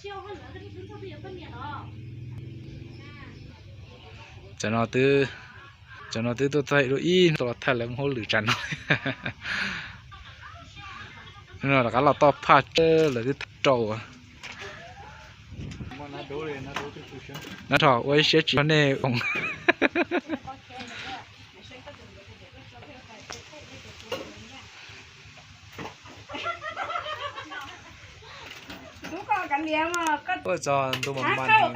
Tam no twb, tam no twb tuaj txog ib lub ib hnub los thaij lawv mus hauj lwm tsam no. No rov qab los toj phaj lawv twb thaij rau. Nab rho ua ib siab tsis nej oo. Txog ntu mas mas heev,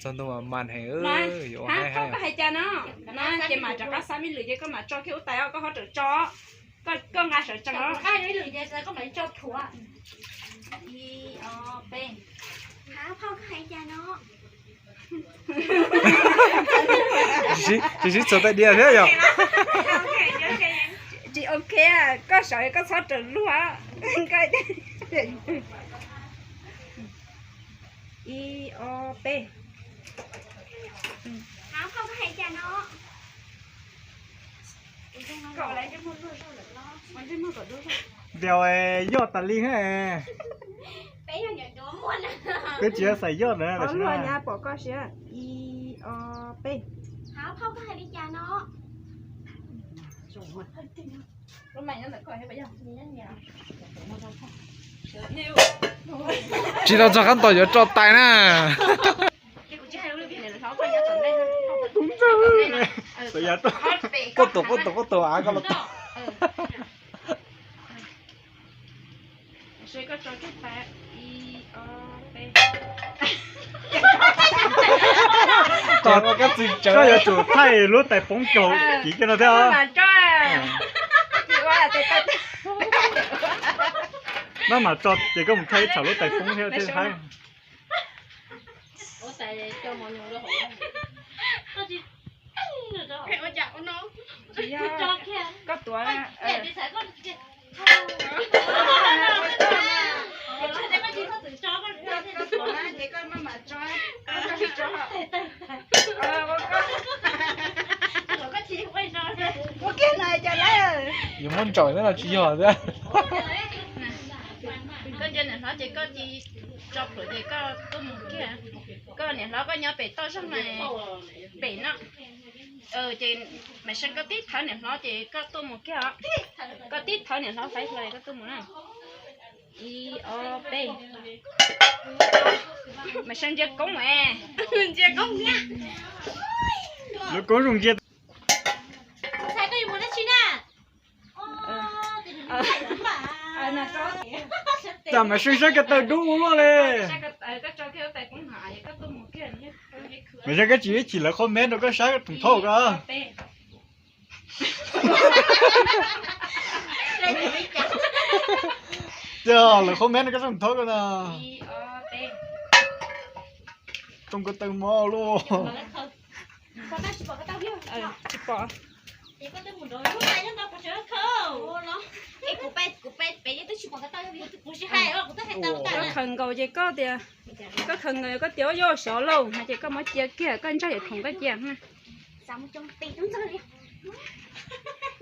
txog ntu mas mas heev, yuav ua haib haib. Ces mam rov qab xa me lwm ces koj mam tso kiag ub tais os, koj ho rawm tso. Koj nqa sawv tsees os. Tsis sib txuas tais diav thiab yom. Tsis ok, koj sawv koj txhob rawm luag. Ib ob peb. Ntiav yoj tas li. Peb tsis xav yoj na. Pom koj siab. Ib ob peb. Tsis tau txog qab tos yuav tso tais na. Quaj tus quaj tus quaj tus av koj los. Koj yuav tsum thaij lub tais poob kiag kiv kiag no thiab. Maj mam tso ces koj mus thaij ib tsham lub tais poob thiab thiaj haib. Koj tuav. Yuav muab ntsaum no tsis yog thiab. Koj ntsia niam hlob ces koj cia tso plhuav ces koj tuaj mus kiag. Koj niam hlob koj nyob pem toj zog na, pem no. Ces Maiv Seej koj tib thawv niam hlob ces koj tuaj mus kiag os. Koj tib thawv niam hlob faib hlo koj tuaj mus na. Ib ob peb. Maiv Seej ntsia koob es. Ntsia koob thiab. Lub koob zoo ntsia. Txhais koj yuav mus dab tsi na? Cas Maiv Seej saib ko taw dub ua luaj li. Maiv Seej koj tsis ib chim lawv qhob meb rau koj saib thoom thauj ko. Tiag lawv qhob meb no koj thoom thauj ko na. Tsoo ko taw mob luaj. Tsis pom. Koj khaws nkaus ces koj tias, koj khaws nkaus koj tias yuav xyov lauj no ces koj muab cia kiag koj ntsaj yam khoom koj cia.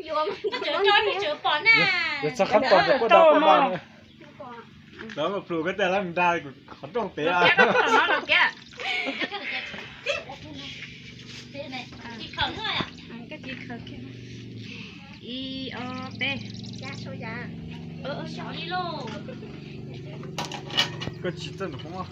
Yuav txog qhab tos kuj da kuj da. Lawv mas plhus koj tias lawv nra qhov rooj pem. Ib ob peb. Koj tsis txawj nws qhov muag.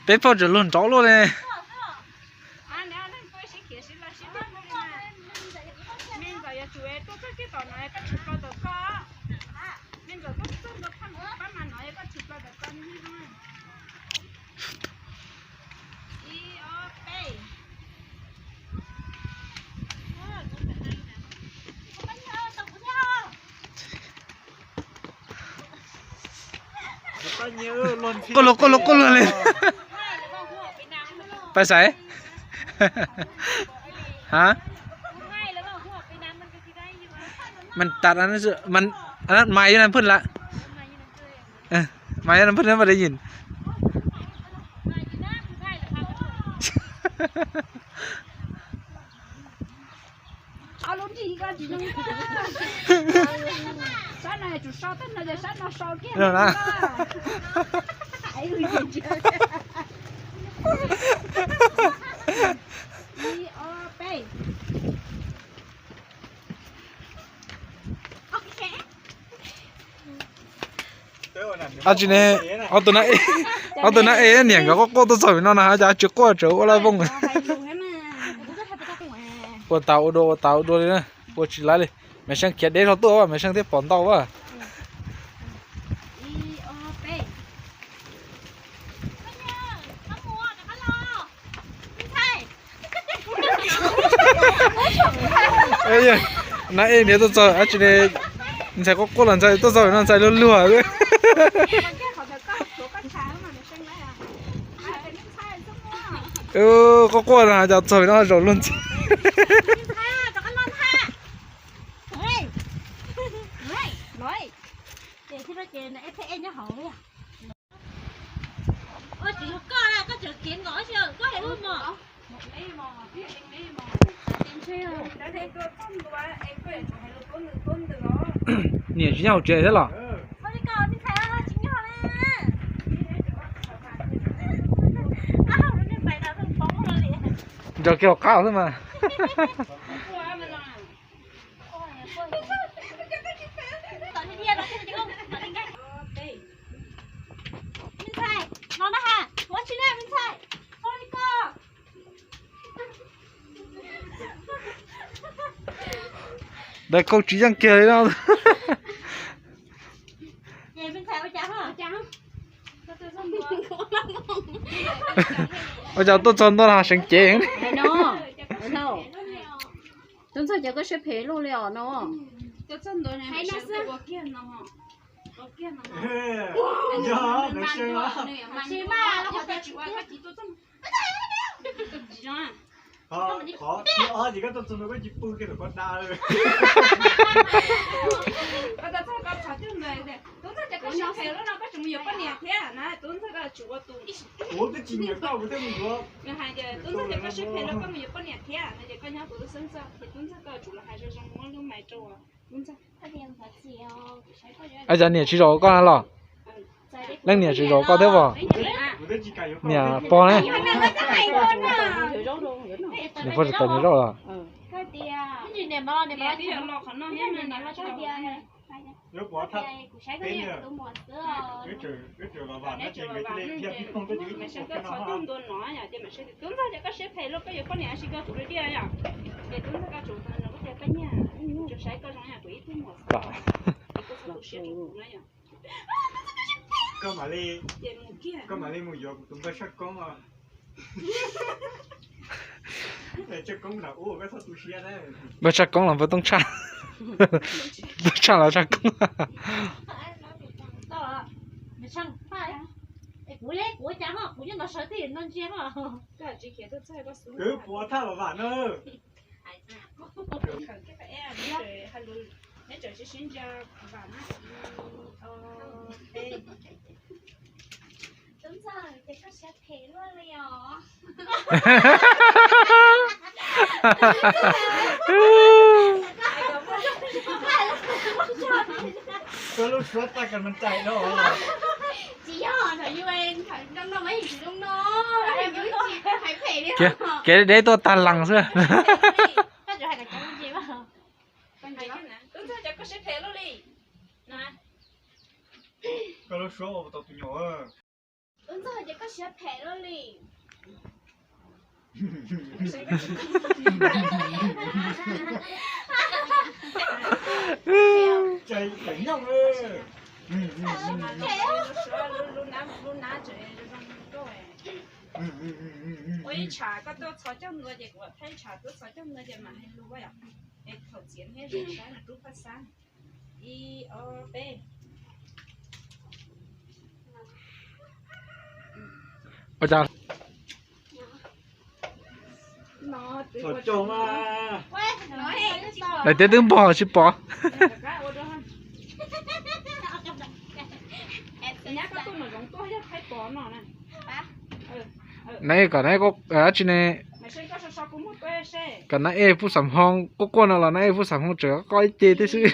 Peb phauj tseem luag nrov luaj li. Yuav tsum tuaj txog kiag tom no koj tshwm plaws tom koj. Me ntxawm tuaj txog ntua phaj pab mas no koj tshwm plaws tom koj. Ib ob peb. Quaj luag quaj luag quaj luag li. Pais xaiv. Ha? Mas tas mas mas yog nan phwj la. Mas yog nan phwj na mas da yim. Ib ob peb. Ab tsi ne, ob tug na, ob tug na es niam nkawd quaj quaj tuaj txog pem no na, cas tsis quaj tseem ua laj vooj. Ua tas ua dua ua tas ua dua li na, ua tsis laib li. Maiv Seej khiav deb zog tuaj, Maiv Seej thiaj pom ntau as. Na es niam tuaj txog, ab tsi ne, ntxhais quaj quaj los ntxhais tuaj txog no ntxhais luag luag. Quaj quaj no cas txog no zaum luag ntxhi. Niam tsis nyob hauv tsev thiab los? Nrog kiag hauv qab xwb mas. Dais koj tsis yeej kiag li no. Ua cas tuaj txog ntua no seev cev. Tub ntxawg, cas koj siab phem luaj li os no. Qhov thib ob ces koj tuaj txog no koj tsis pw kiag tom koj da. Koj txog koj txhais tub ntawd, tub ntxawg, cas koj siab phem luaj no, koj tseem mus yuav poj niam thiab na, tub ntxawg, koj tsis ua tus. Kuv twb tsis nyiam koj kuv thiaj mus yuav. Nws hais tias tub ntxawg, cas koj siab phem luaj, koj mus yuav poj niam thiab no, ces koj nyob kuv lub xeeb txwj, ces tub ntxawg, koj yuav tsum los hais zoo zoo muab lub mais rau tub ntxawg. Ab, cas niam tsis zaum koj los? Leej niam tsis zaum koj thiab os? Niam pog ne? Niam pog tsis tau nyob zaum los? Koj mam li mus yuav kuv tus npawg Tshaj Koob os. Npawg Tshaj Koob los npawg Toob Tshaj. Toob Tshaj los Tshaj Koob. Kuv le kuv cas ho kuv nyob no sawv tij no ntsia ho. Kwv puav thaj los vam na. Tub ntxawg, ces koj siab phem luaj li os. Koj lub suab tag kas mas tais no. Tsis yog, thaum yus thaum zoo no mas yus tsis zoo no, yus tsis hais phem li. Kev deb tuaj tag lees xwb. Koj tsis hais kom cov ntsis mas. Tub ntxawg, cas koj siab phem luaj li. Koj lub suab ua tau tus nyuam. Tub ntxawg, ces koj siab phem luaj li. Ua ib tshav koj tuaj txhos caug ntua ces kuv thaij ib tshav tuaj txhos caug ntua ces mam hais lus yom. Es thaum txiav neb zoo saib no rub phaj xab. Ib ob peb. Ua cas? Daim tiab twb npog tsis pom. Neb kom neb dab tsi ne? Kom neb ej pub xam hoo quaj quaj no los neb ej pub xam hoo tseem qoj ib ce thiab xwb.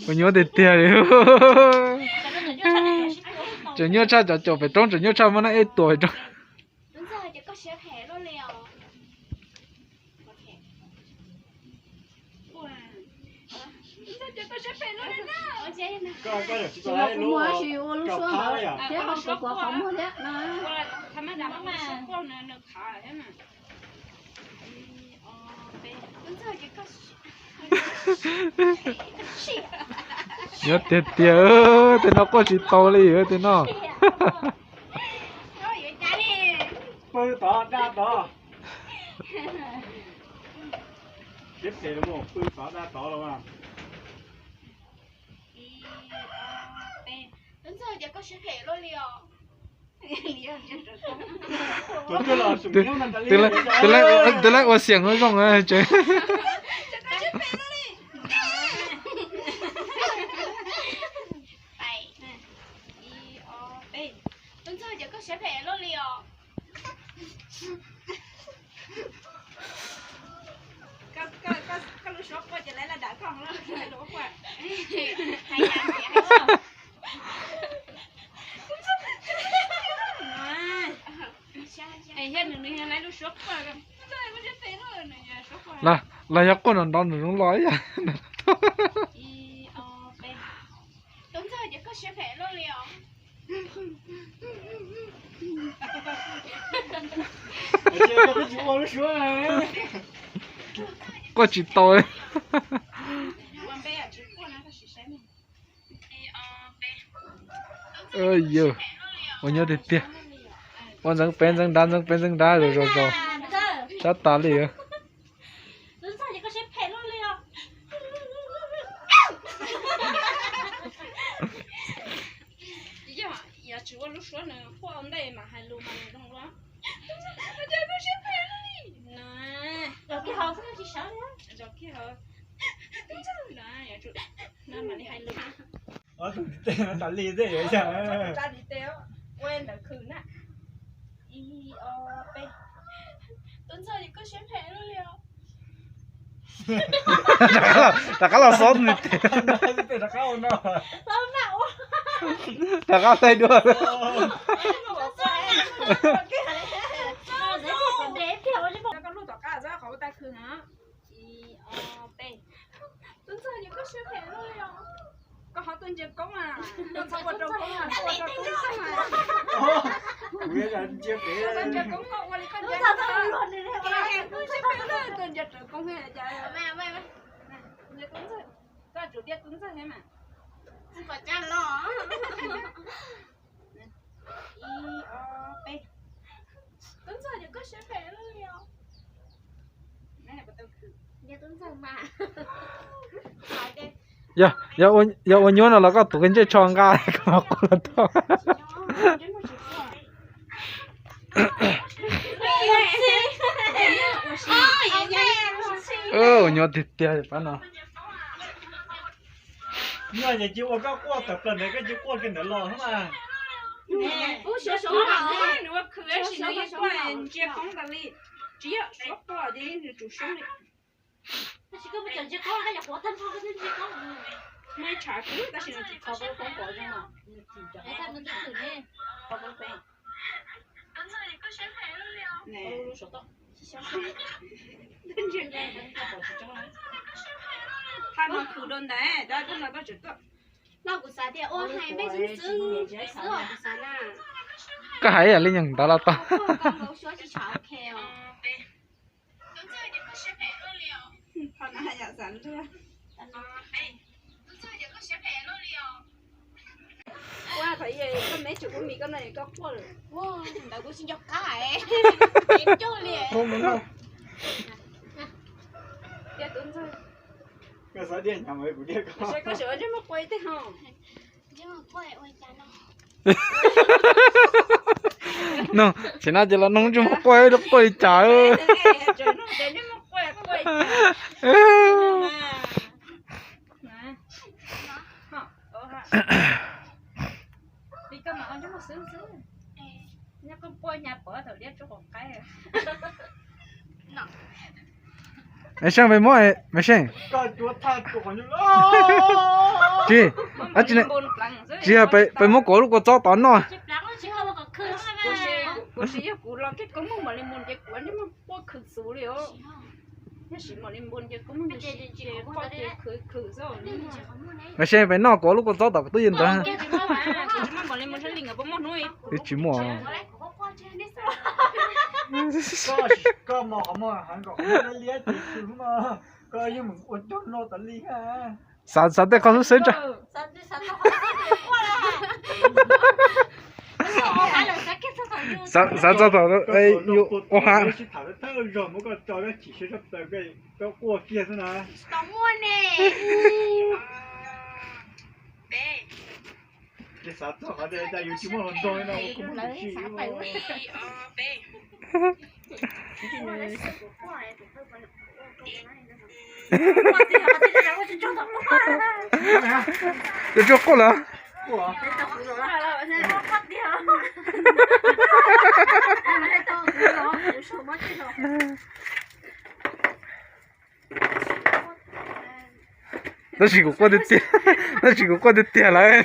Kuv nyuaj tiag tiag li. Tseem nyuaj tshaj cov caum pem roob, tseem nyuaj tshaj muab neb ej tuam pem roob. Yog tiag tiag, tej no quaj tsis tau li tej no. Pw tod dab tod. Siab phem los mus pw tod dab tod los mas. Twb laib ua xiam zoo tsev. Los yog quaj nrov nrov nws zoo los ib yam. Quaj tsis tau. Yog, ua nyuaj tiag tiag. Ua ntxeev peb ntxeev nrab, ntxeev peb ntxeev nrab, zos zos zos. Sab tas li. Yog tsis ua lub suab nws quaj ua ntej mas hais lus mas nws zoo dua. Zos kiag hauv, zos kiag hauv. Mam li hais lus. Tus tes no tas li xwb yog. Ua ntawv khwv na. Ib ob peb. Tub Ntxawg, koj siab phem luaj li os. Rov qab los xob nws tes. Rov qab ua no. Rov qab hlais dua. Koj lub tom qab txog qhov ua tais khwv na. Ib ob peb. Tub Ntxawg, koj siab phem luaj li os. Koj ho tuaj ntsia koob mas, koj txhob ua rau koob mas, koj ua rau koob txog mas. Kuv ntsia koob koj ua li koj ntsia. Koj siab phem luaj, tuaj ntsia rawv koob cas. Ntsia Tub Ntxawg, koj tsum tias Tub Ntxawg thiab mas. Tsis pom cas los. Ib ob peb. Tub Ntxawg, koj siab phem luaj li os. Yog, yog ua nyuaj no los koj tuav ntsej tsho nqa koj los tuaj. Ua nyuaj tiag tiag pab no. Nyuaj ces cia ua koj quaj tawm plaws ntawd, koj cia quaj kiag ntawd los xwb mas. Nws ua khwv tab sis nws yeej tuaj ntsia koob tas li. Tsis yog suab quaj ces nws tsum suab li. Tab sis koj mus cov ntsia koob, koj yuav quav tag nrho koj thiaj ntsia koob. Muaj ib tshav kub tab sis nws tsis kho koj lub koob pom zoo no. Nws tsis cov koob. Kho koj lub pem. Nws suav toj. Ntsia koob, koj pom tsis tsoov na. Thaij no khwv rau ntawd, koj no koj tseem tuaj. No kuv xav tias ua hais peb xwb xwb, xwb os kuv xav na. Koj hais ib yam li nyoog ntawd los tau. Koj nkauj xyuab tsis tshua ok os. Ua thaum koj me tseem ua mis koj no koj quaj lawm. Ntawd kuv tsis nco qab. Cog li. Koj tus ntxawg. Koj xav diaj nyam kuv diaj koj. Koj tseem ua ntsej muag quaj ib teg ho. No, tsis no ces los nug ntsej muag quaj, quaj li cas. Maiv Seej, peb muab Maiv Seej. Tsis, tsis yog peb muab kuv lub kua txob tod noj. Maiv Seej, peb noj kuv lub kua txob tom kuv twb yeej ntawd. Twb tsis muaj. Xav, xav tej qhov xwb xwb tso. Xav txog thaum ua hab. Koj quaj kiag xwb na. Xav txog qhov tias cas yus tsis muaj hluas nraug li no, kuv muaj hluas nraug. Yuav tsum quaj lawm. Tab sis kuv quaj tiag tiag, tab sis kuv quaj tiag tiag lawm.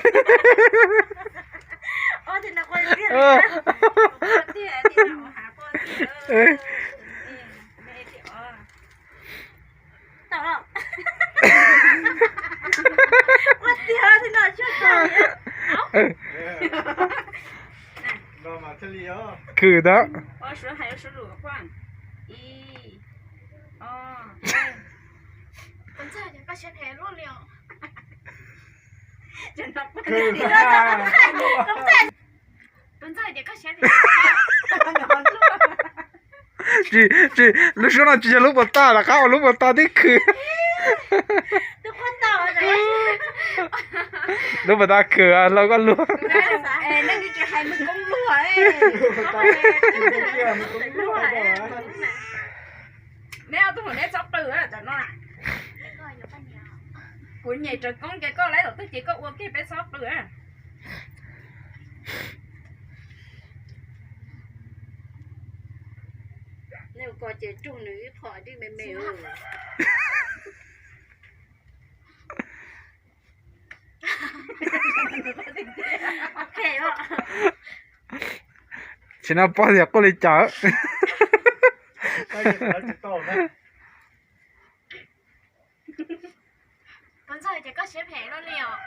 Khwv ntawd. Tsis, tsis, lub suab no tsis yog lub puas tag, rov qab ua lub puas tag tib khwv. Lub puas tag khwv los koj luag. Neb ob tug neb txhob qw cov no. Kuv nyem raws koob ces koj laib tom twg ces koj ua kiag peb txhob qw. Nej ua ko ces rug nws ib qho dib me me. Tsis no pog tias quaj li cas. Tus ntxawg ces koj siab phem luaj li os.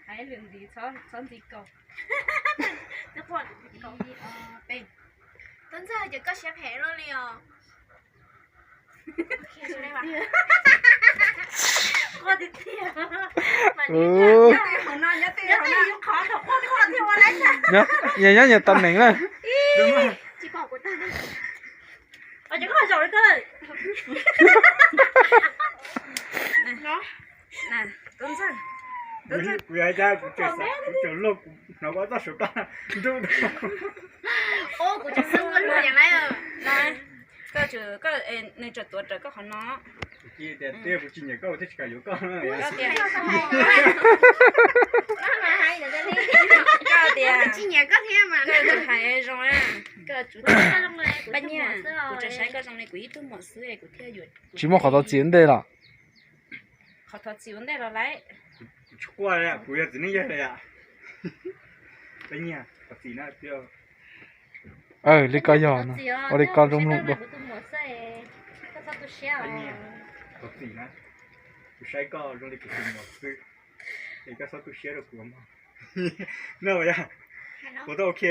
Hais lwm ntxiv txhob ntxiv kaus. Tus ntxawg ces koj siab phem luaj li os. Nyob nyob nyob tau neeg na. Kuv yog ib cab, kuv tseem, kuv tseem luag, kuv hnov koj txoj saum koj ntuj. Kuv tseem xub koj luag yam laiv. Koj, nws tseem tuav rawv koj qhov no. Tias kuv tsis nyiam koj, kuv thiaj tsis kam yuav koj. Koj tias, koj tsis nyiam koj thiab mas koj tsis hais zoo na. Koj tsuas, Paj Nyiag, kuv tseem saib koj zoo li kuv ib tug muam xwb kuv thiaj yuav. Tsis muaj qhov thov txim ua ntej los? Qhov thov txim ua ntej los laiv. Kuv tsis quaj li, kuv yog txiv neej yawg li yam. Paj Nyiag, thov txim na. Li koj yog, ua li koj zoo mloog dua. Paj Nyiag, Txim na, kuv saib koj zoo li kuv tus muam xwb, es koj txhob tu siab rau kuv mog. No yog, kuv tau ok.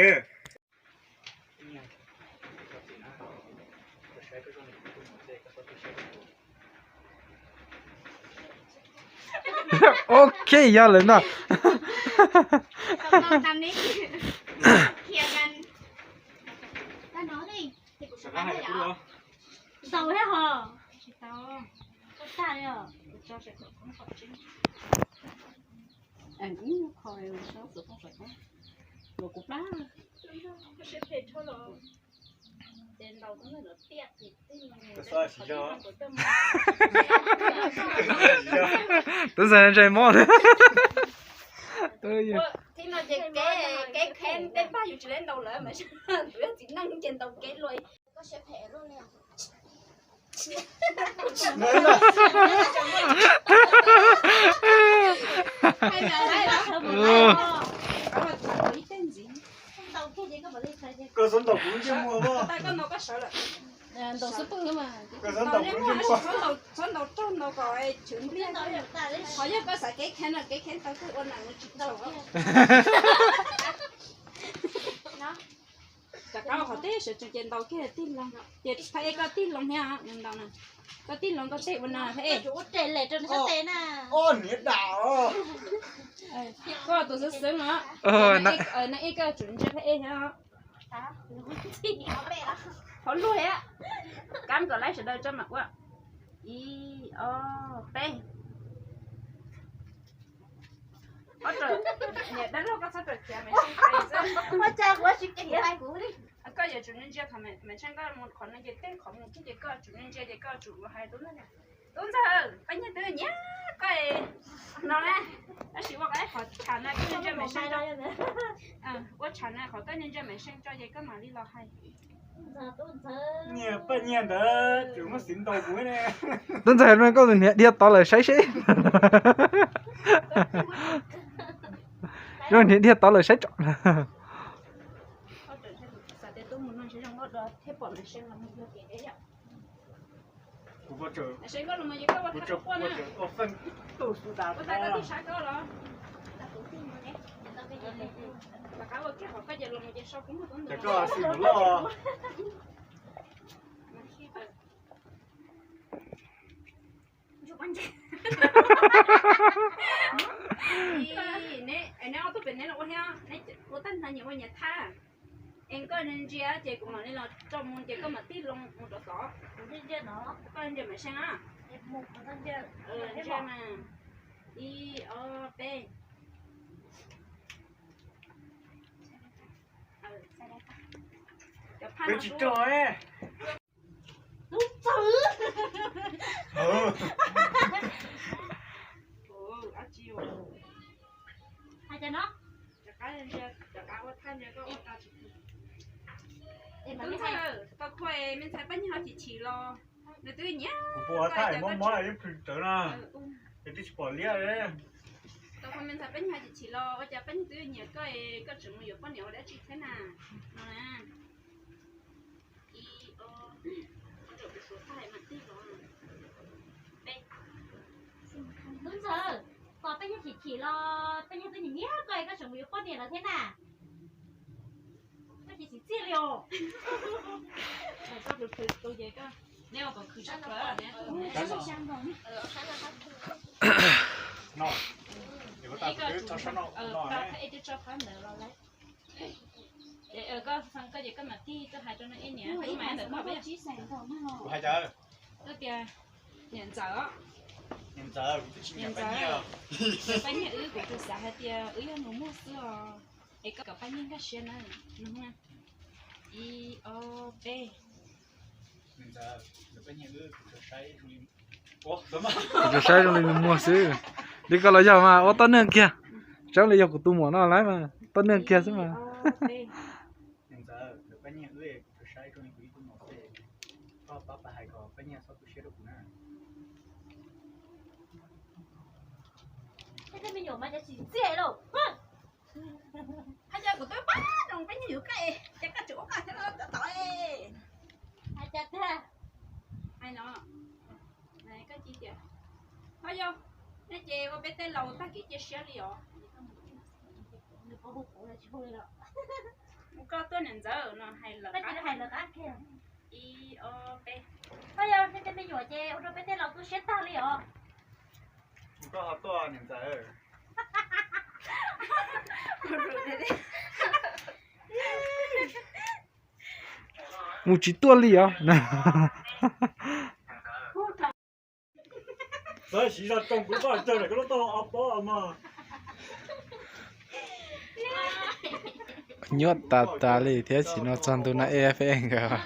Ok, yog lawm ntag. Tau thiab hos? Tsis tau. Koj tag li os. Kuv tso saum khov koob kom tseb. Ib nyuag kho saum khov koob los kuv plab. Tus ntxhais ntshai mob. Tib no ces kev kheev tej paj yus tsis leb ntaus lawm mas tus yog txiv neej ces ntaus kev luaj. Koj txhob ntaus kuv ntsej muag. Koj txhob ntaus kuv ntsej muag. Txhob ntaus rog ntaus kom chwv npliag. Qhov yog koj xav kev kheev no kev kheev tau koj ua nas tsis tau. Rov qab ua qhov teb sawv tsees ces ntaus kiag tig loo, ces pha ej koj tig loo thiab nws ntaus na. Koj tig loo koj tej ua nas pha ej. Koj tus xwb xwb no. Nag ej koj tsum ntsia pha ej thiab. Hauv luag thiab. Kab kom laib sawv daws tso mam ua. Ib, ob, peb. Niam dab laug koj txhob rawm khiav Maiv Seej xwb. Koj yuav tsum ntsia thaum Maiv Seej koj mus qhov no ces tej qhov mus thiab ces koj tsum ntsia ces koj tsum ua hais tub ntxawg, tub ntxawg, pab nyiag twb nyiag koj no na. Tab sis ua qhov tshav na koj ntsia Maiv Seej, ua tshav na qhov koj ntsia Maiv Seej tso ces koj mam li los hais. Nyiag paj nyiag ntawd tseem muab xiv ntaus kuv ne. Tub ntxawg, koj tus niam dhia tod lawm saib seb. Zoo niam dhia tod lawm saib tsom. Neb ob tug pem neb los ua thiab, neb ua tag nrho nyias ua nyias thaj. Es koj ntsia ces kuv mam li los tso mus ces koj mam tig loo mus rau tod. Koj ntsia Maiv Seej na. Ntsia mas. Ib, ob, peb. Peb tsis rog. Tub ntxawg. Hais tias no. Tub ntxawg, tau khuaj me ntxhais Paj Nyiag ho chim chim los. Nws twb nyiam. Kuv puas thaj mob mob ib plhws rawv no. Es twb tsis pom liab li. Tau khuaj me ntxhais Paj Nyiag ho chim chim los ua cas Paj Nyiag twb nyiam koj, koj tseem mus yuav poj niam ua dab tsi thiab na? No na. Ib, ob, ua rau kuv suav tag mam tig los. Tub ntxawg, tos Paj Nyiag chim chim los Paj Nyiag twb nyiam nyiam koj, koj tseem mus yuav poj niam lawm thiab na. Koj chim chim txiaj li os. Koj tus khwv tus ces koj, neb ua kom khwv tshaj plaws. Koj twb tso phab ntawd los lawm. Ces koj xeev koj ces koj mam tig koj hais rau nws ib niam, tus mas ntawm koj peb. Kuv hais tias, koj tias niam ntxawm, niam ntxawm, Paj Nyiag wb, kuv tus xav hais tias wb yog nus muag xwb os. Es koj kom Paj Nyiag nkag siab na. Ib, ob, peb. Kuv tsuas saib zoo li nus muag xwb. Li koj los yog mas ua toj neeg kiag. Tseeb li yog kuv tus muam no lawm mas toj neeg kiag xwb mas. Hais tias kuv twb pab zoo Paj Nyiag yuav koj, ces koj tseem ua koj thiab no tod. Hais tias tiag. Hais no, Ho yog, nej ces ua peb tej laus tag kev cia siab li os. Mus koj tuaj niam ntxawm no hais lawm, hais lawm qab kiag. Ib ob peb. Ho yog nej tej me nyuam ces ua rau peb tej laus tu siab tag li os. Mus koj ho tuaj niam ntxawm. Mus tsis tuaj li os. Tab sis zaj rooj kuv pab cog lawm koj lub taub hau ob pob mas. Nyuaj tas tas li thiab, sim no txog ntu no ej F N nkawd.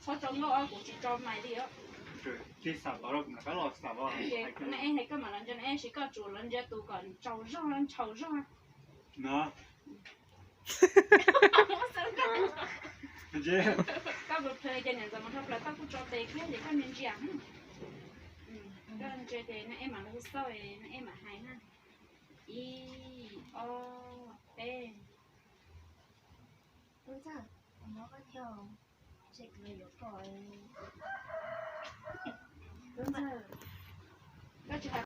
Txhob tso nkauj, kuv tsis tso mais li. Ces na ej hais koj mam los ntsia na ej, sis koj tsuas los ntsia tus kom tsaus zog ntshaus zog. Koj mus plhws ces niam ntxawm mus rho plawv toj kuj tso tes kiag ces koj ntsia ntsia. Koj ntsia ces na ej mam los xauj na ej mam hais na. Ib ob peb. Koj tsis hais